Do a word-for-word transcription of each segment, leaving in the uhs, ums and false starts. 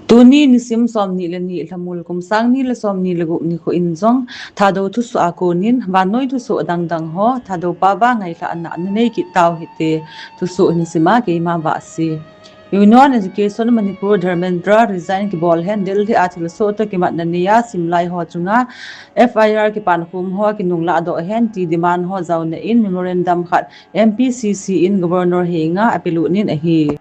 Tuni nisim somni le ni Lhamul kum sang ni le somni le gup nikho in jong Thadou thusoh a konin vannoi thusoh dangdang ho Thadou pao a ngailhahna nanei kit tau hite. Thusoh hin sima keima Vahsi. Union Education Manipur Dharmendra resign kibol hen Delhi a thilsoh toh kimatna neiya simlai ho chunga F I R kipankhom ho kinunglah doh hen ti demand ho jaona in memorandum khat M P C C in Governor henga apelut in ahi.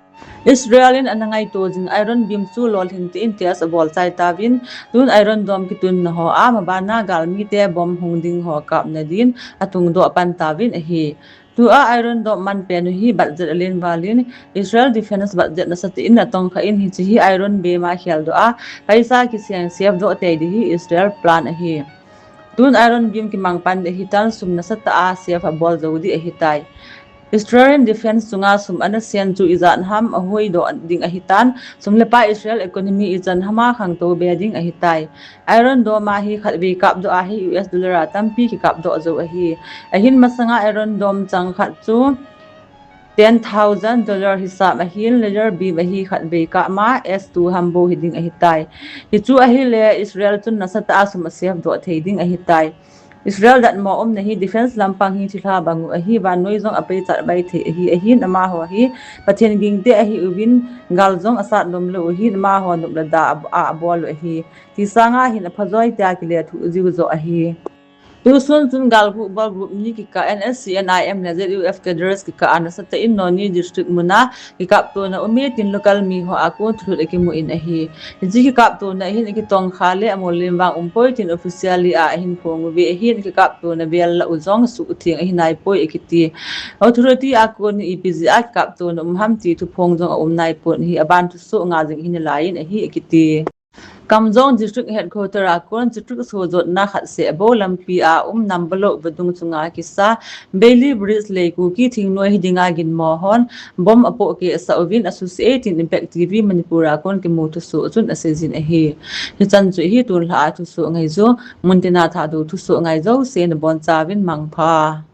Israel in ana ngaito jing Iron Beam chu lolhing tein test abol chai tauvin, tun Iron Dome kitunna ho a mabana galmite bomb hung ding ho kapna din atungdoh pan tauvin ahi. Tua Iron Dome manpen u hi budget alen valin Israel defense budget nasatah in atongkha in hiche hi Iron Beam a kheldoh a paisa kiseng save doh tei ding hi Israel plan ahi. Tun Iron Beam kimang pan ding ahitan sum nasatah a save abol jou ding ahitai. Israel in defense chunga sum ana sen chu ijat ham ahoidoh ding ahitan, sum le pai Israel economy ichan hama khangtou be ding ahitai. Iron Dome a hi khatvei kapdoh a hi U S dollar a tampi kikapdoh jou ahi. Ahin masanga Iron Dome chang khat chu ten thousand dollar hisap ahin, layer beam ahi khatvei kap ma S two ham bou hiding ahitai. Hichu ahile Israel chun nasatah a sum asave doh thei ding ahitai. Israel datmo umna hi defense lampang hi thilha bang u ahi, vannoi jong apeichat bai thei ahi, ahin amaho hi Pathen gingte ahiuvin gal jong asat nomlou u ahin amaho nop le da a, abol u ahi. Ti sanga hin aphajoi tia kilethuh jiu joh ahi. Tusun chun galhuh bol group ni kikah N S C N I M le Z U F cadres kikah a nasatah in Noney district muna kikaptona ume tin local miho a kon thulhut akimu in ahi. Hiche kikaptona ahin akitongkha le amolin vang umpoi tin officially a ahin phong uve ahin kikaptona vel lah u jong suhtheng ahinaipoi akiti. Authority a kon ipi jeh a kikaptona um ham ti thuphong jong aum naipon ahi, aban thusoh nga jing ahi nalaiyin ahi akiti. Kamjong District Headquarter a kon District sojotna khat seh bou lampi a um Nambalok vadung chunga kisa Bailey Bridge lei Kuki thingnoi hidinga ginmo hon bomb apohkeh sah uvin asuse e tin Impact T V Manipur a kon kimu thusoh chun aseijin ahi. Hichan chu hi tulha a thusoh ngaiju, muntina Thadou thusoh ngai jouse nabonchauvin mangpha.